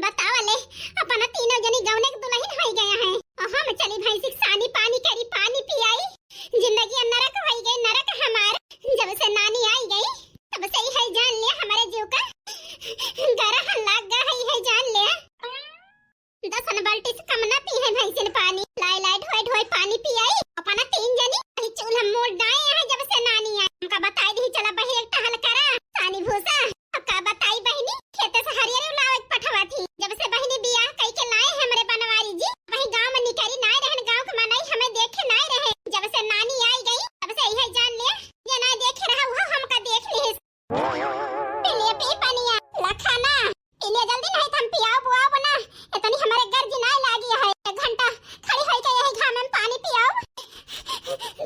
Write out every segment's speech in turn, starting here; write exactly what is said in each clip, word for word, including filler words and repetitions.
बतावा ले, अपना तीनों जनी गौने के दुलहिन होई गया है। और हम चली भैंसी के सानी पानी करी, पानी पियाई। जिंदगी नरक होई गई, नरक हमार। जब से नानी आई गई, तब से ही है जान ले हमारे जीव का गरह लाग गा है, है जान ले। दस न बाल्टी से कम ना पी है भैंसिन पानी। लाई लाई ढोई ढोई पानी पियाई। अपना तीन जनी खाली चूल्हा मोड़ डाए हैं जब से नानी आई। हमका बताई दी, चला बहिरे टहल करा, सानी भूसा। अब का बताई बहिनी, खेते से हरियर लावे के पठवा थी। जब से बहिनी बियाह कई के लाए हैं हमरे बनवारी जी, वही गांव में निकरी नाय रहन, गांव के मनई हमें देखे नाय रहे। जब से नानी आई गई, तब से यही जान ले, ये नाय देखे रहा, वो हमका देख ली। पी लिया, पी पनिया, लखा ना। पी लिया जल्दी, नहीं तो हम पियाओ बुआओ ना। इतनी हमारे गर्जी नाय लागी है। एक घंटा खड़ी होई के यही घाम में पानी पियाओ।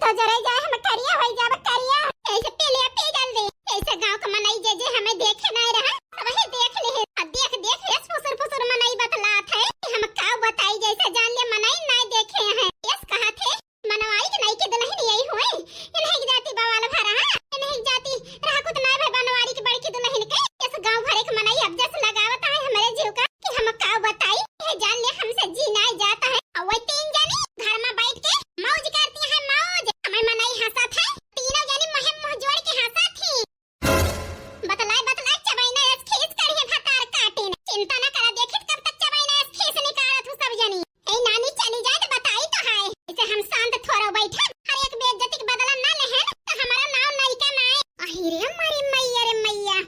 तो जरे जाए हम करिया होई जाब करिया। ऐसे पी लिया, पी जल्दी। ऐसे गांव के मनई जे जे हमें देखे नाय रहा, सब ही देख ली है। अब देख देख यस फुसुर फुसुर मनई बतलात है। हम का बताई, जैसे जान ले मनई नाय देखे हैं। यस कहा थे मनवाई के नई के दुलहिन यही हुए। इन्हीं की जाति बवाल भरा है, इन्हीं की जाति रहा कुछ नाय भाई बनवारी की बड़की दुलहिन के। यस गांव भरे के मनई अब जस लगावत है हमारे जीव का कि हम का बताई। ये जान ले हमसे जी नाय जाता है। और वही तीन जनी घर में बैठ के मौज करती है, मौज। हमें मनई हंसत है, तीनों जनी मुंह मुंह जोड़ के हंसत थी। बतलाए बतलाए चबैना एस खीस करिहे भतार काटिन। चिंता न करा, देखित कब तक चबैना एस खीस निकारत हूँ सब जनी। ए नानी चली जाए तो बताई तो है। इसे हम शांत थोरो बैठे, हर एक बेइज्जती के बदला ना लेहन तो हमारा नाव नैका नाय। अही रे मारी मैया रे मैया।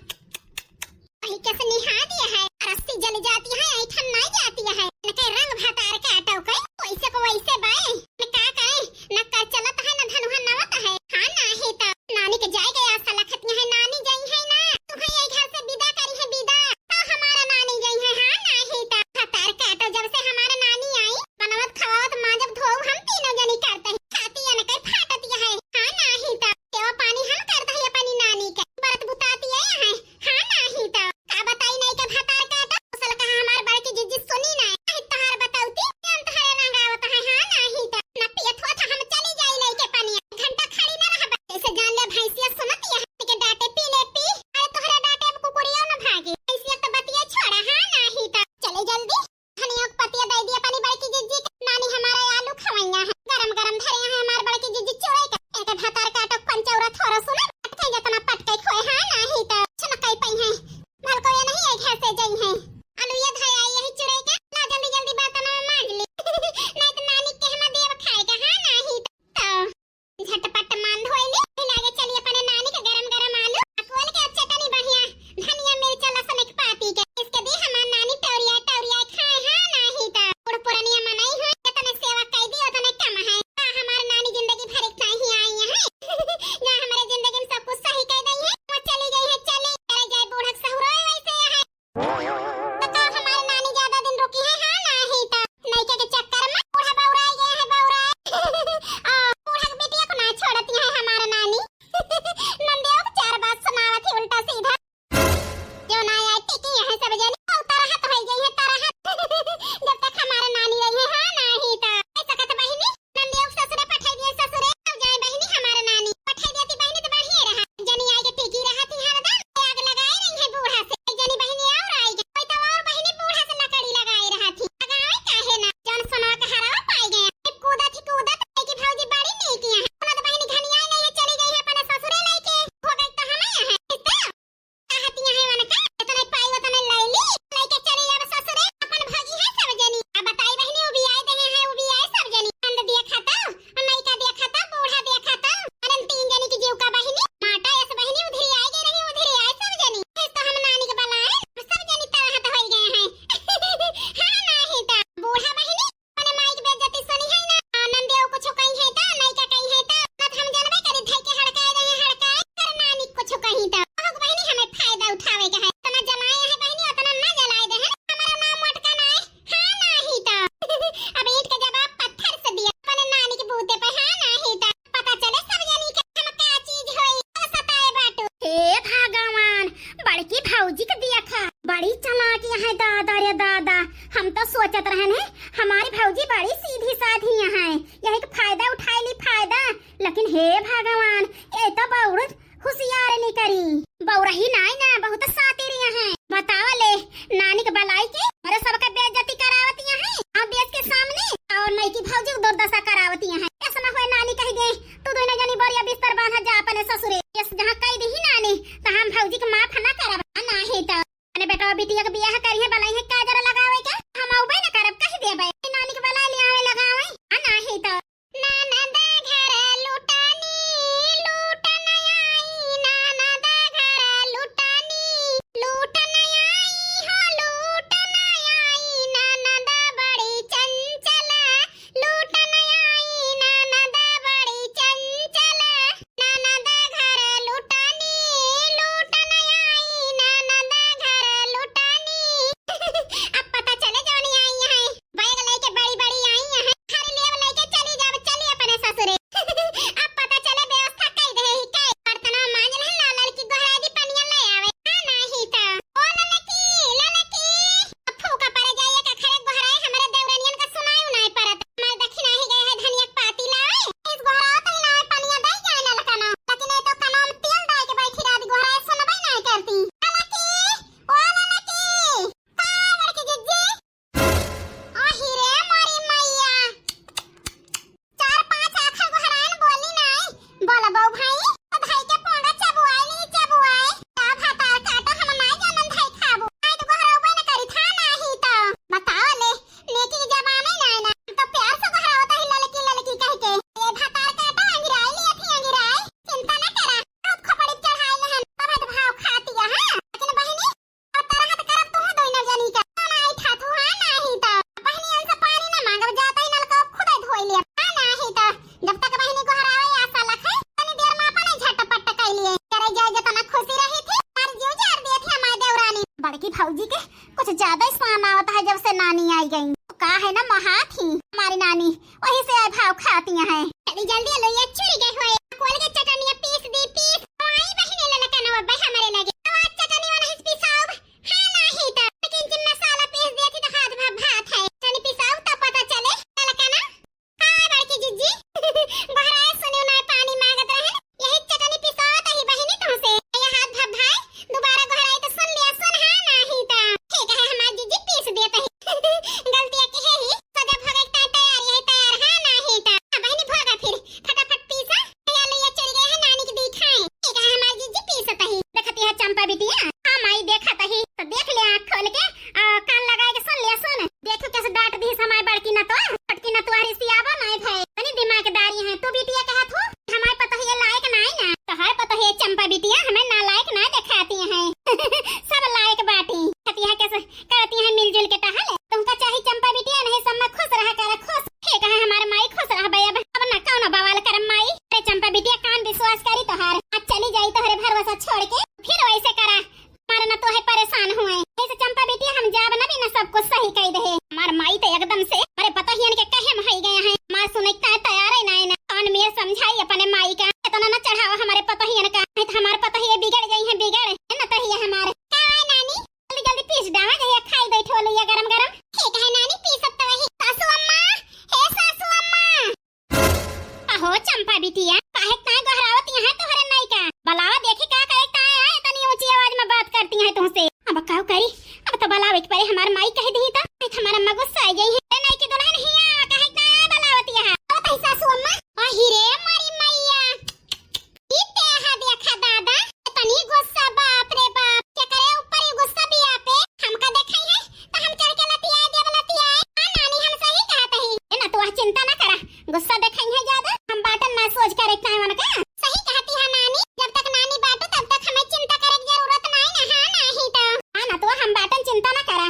वही कैसे निहा दिया है, रस्सी जल जाती है, ऐठन नाय जाती है। इनके रंग भतार काटो कई, वैसे को वैसे बाए। न का कहे, न कर चलत है, न धनुहा नवत है। हाँ नाही तो नानी के जाए गए आशा लखत है, नानी जाई है ना, तुम्हें ये घर से विदा करी है विदा। तो हमारा नानी जाई है, हाँ नाही तो। भतार काटो जब से हमारा नानी आई, बनवत खवावत माजब धोब हम तीनों जनी करते हैं। खाती अनकर फाटत यह है, हाँ नाही तो। सेवा पानी हम करते हैं अपनी नानी के, बरत बुताती है, हाँ नाही तो। का बताई नाई के भतार काटो, कुशल कहा हमार बड़की जिज्जी सुनी ना, नहीं तोहार बतौती, हम तोहरे रंगावत है, हाँ नाही तो। न पियत होत हम चली जाई लेके पानी, घंटा खड़ी न रहब। जैसे जान ले भैंसिया सुनती है, के डांटे पी ले पी, अरे तोहरे डांटे अब कुकुरिया न भागे। भैंसिया तो बतिया छोड़ा, हाँ नाही तो। चले जल्दी, धनिया के पतिया दे दिया अपनी बड़की जिज्जी के, नानी हमारा आलू खवैया है, गरम गरम धरे हैं हमार बड़की जिज्जी चुड़ै के। इनके भतार काटो पंचौरा थोड़ा सुना, पटके जतना पटके खोए, हाँ नाही तो। सुन कई पई है, भलको ये नहीं है घर से जाई है। आलू ये धरे आई यही चुड़ै के, ला जल्दी जल्दी बर्तन मांज ली। नहीं तो नानी के हम देव खाए के, हाँ नाही तो। तो झटपट मान धोइली, फिर आगे चली अपने नानी के गरम गरम आलू खोल के अब चटनी बढ़िया धनिया मिर्चा लहसुन एक पाती के इसके दी हमार नानी टौरिया टौरिया खाए, हाँ नाही तो। बूढ़ पुरनिया मनई हुई, जतने सेवा कई दी उतने कम है। का हमार नानी जिंदगी भर एक नहीं आई है। ना हमारे जिंदगी में सब कुछ सही कह गई है, वो चली गई है, चली चले जाए बूढ़क सहुरो वैसे है। तो का हमार नानी ज्यादा दिन रुकी है? हाँ, नाही तो। नइके के चक्कर में बूढ़ा बौराई गया है, बौराई। आ, बूढ़ा के बिटिया को ना छोड़ती है हमार नानी। नंदियो को चार बात सुनावत ही उल्टा सीधा। जो ना आए टिकी यहाँ सब जनी, औ तरहत होई गई है, तरहत। जब तक हमार नानी रही है, हाँ, नाही तो। ऐसा कहत बहिनी, नंदियो के ससुरे पठाई दिए, ससुरे, अब जाए बहिनी हमार नानी। पठाई देती बहिनी तो बढ़िया रहा। जनी आए के टिकी रहा थी हरदम, आग लगाए रही है बूढ़ा से। एक जनी बहिनी और आई गई, कोई तो और बहिनी बूढ़ा से लकड़ी लगाए रहा थी। लगावे काहे ना, जौन सोनवा के हरवा पाई गए। कूदत ही कूदत, एक ही भौजी बड़ी नीक यहाँ। उन्हें तो बहिनी घनिया नहीं है, चली गई है अपने ससुरे लेके। हो गई तो हमें यहाँ है। कहतिया है उनका, इतने पाई उतने लैली, लइके चली अब ससुरे, अपन भगी है सब जनी। अब बताई बहिनी, उबियाए देहे हैं, उबियाए सब जनी। नंद देखा तो, नइका देखा तो, बूढ़ा देखा तो, अनन तीन जनी की जीव का बहिनी, माटा यस बहिनी उधरी आए गए रही, उधरी आए सब जनी। फिर तो हम नानी के बलाए, सब जनी तरह तो होई गए हैं। हाँ, नाही तो, बूढ़ा बहिनी, अपने माई की बेइज्जती सुनी है ना? आ, नंदियो कुछ कही है तो, नइका कही है तो, ना तो हम जानबे करी, धई के हड़काए रहे, हड़काए, कर नानी कुछ कही तो। बहुत बहिनी हमें फायदा उठावे के है। इतना जलाए है बहिनी, उतना ना जलाए दे है। हमारा नाम मोटका ना है। हाँ, नाही तो। अब ईंट के जवाब पत्थर से दिया। अपने नानी के बूते पे हाँ, नाही तो। पता चले सब जनी के हम का चीज होई, तो सताए बाटू। हे भगवान, बड़की भौजी के देखा, बड़ी चालाक है दादा रे दादा। हम तो सोचत रहन है, हमारी भौजी बड़ी सीधी साधी है, यही के फायदा उठाए ली फायदा। लेकिन हे भगवान, ये तो बौर होशियार निकरी। बौरही नाई ना, बहुत सातिर है। बतावा ले, नानी के बलाई के, अरे है जब से नानी आई गई। तो का है ना, महात ही हमारी नानी, वही से आए भाव खाती हैं। जल्दी जल्दी लोइया चुरी गए होए। खोल के चटनिया पीस दी, पीस। आई बहिनी ललकनवा बे हमरे लगे। अब आज चटनिया नहीं पिसाउब, हाँ नाही तो। लेकिन जिन मसाला पीस दिया थी तो हाथ भा भात है। चटनी पिसाउब तब पता चले ललकना। हाँ बड़की जिज्जी। गोहराए सुनियो ना, पानी मांगत रहे। यही चटनी पिसात ही बहिनी तुमसे। ये हाथ भा भाई, दोबारा गोहराए तो सुन लिया, सुन हाँ नाही तो। ठीक है हमार जिज्जी, पीस दिया तही। गलतिया के है ही, सजा भोगे के तैयार, यही तैयार हाँ नाही तो। हाँ बहिनी भोगा फिर, फटाफट पीसा। ये लोइया चुरी गए है, नानी के दिखाए। ठीक है हमार जिज्जी, पीसत ही। देखती है चंपा बिटिया, हाँ माई देखत ही, तो देख ले आँख खोल के, आ, कान लगाए के सुन लिया, सुन। देखो कैसे डांट दी हमारी बड़की नतवा, छोटकी नतवा रिसियावा नहीं भए। तनी दिमागदारी है, तू बिटिया कहत हो, हमारे पतोहिया लायक नाई ना। तोहार पतोहिया चंपा बिटिया हमें नालायक ना देखाती हैं। सब लायक बाटी। कहती है कैसे करती हैं मिलजुल के टहल। तुमका चाही चंपा बिटिया, नहीं सब में खुश रहा कर, खुश। ठीक है हमार माई, खुश रह बे। अब, अब ना कौनो बवाल करम माई। अरे चंपा बिटिया कान विश्वास करी तोहार। आज चली जाई तोहरे भरोसा छोड़ के, फिर वैसे करा। हमारे ना तो है परेशान हुए। ऐसे चंपा बिटिया हम जाब ना भी ना सब कुछ सही कह दे। हमार माई तो एकदम से, अरे पतोहियन के कहे में होई गया है। हमार सुने का तैयार है ना, ना। कान में समझाई अपने माई का, इतना ना चढ़ावा हमारे पतोहियन का। नहीं तो हमार पतोहिया बिगड़ गई है, बिगड़। है ना तहिया हमार। का है नानी? जल्दी जल्दी पीस डावा, जहिया खाई बैठो लोइया गरम गरम। ठीक है नानी, पीसत तो वही। सासू अम्मा, हे सासू अम्मा। अहो चंपा बिटिया, काहे ताय गोहरावत यहाँ तोहरे नाई का? बलावा देखी का करे ताय आए, इतनी ऊंची आवाज में बात करती हैं तुमसे। अब काउ करी, अब तो बलावे के परे हमार माई कह दी तो। नहीं तो हमार अम्मा गुस्सा आ गई है। ए नाई की दुल्हन हिया, काहे ताय बलावत यहाँ? ओ तही सासू अम्मा। अही रे मारी मैया। ई ते हा देखा दादा, इतनी गुस्सा, बाप रे बाप, केकरे ऊपर ई गुस्सा बिया पे? हमका देखई है, तो हम चढ़ के लतियाए देब, लतियाए। हाँ नानी, हम सही कहत ही। ए ना, तू चिंता ना करा, गुस्सा देखई है ज्यादा, हम बाटन ना सोच करे कावन का। सही कहती है नानी, जब तक नानी बाटो, तब तक हमें चिंता करे की जरूरत नाई ना, हाँ नाही तो। हाँ ना, तू हम बाटन, चिंता ना करा।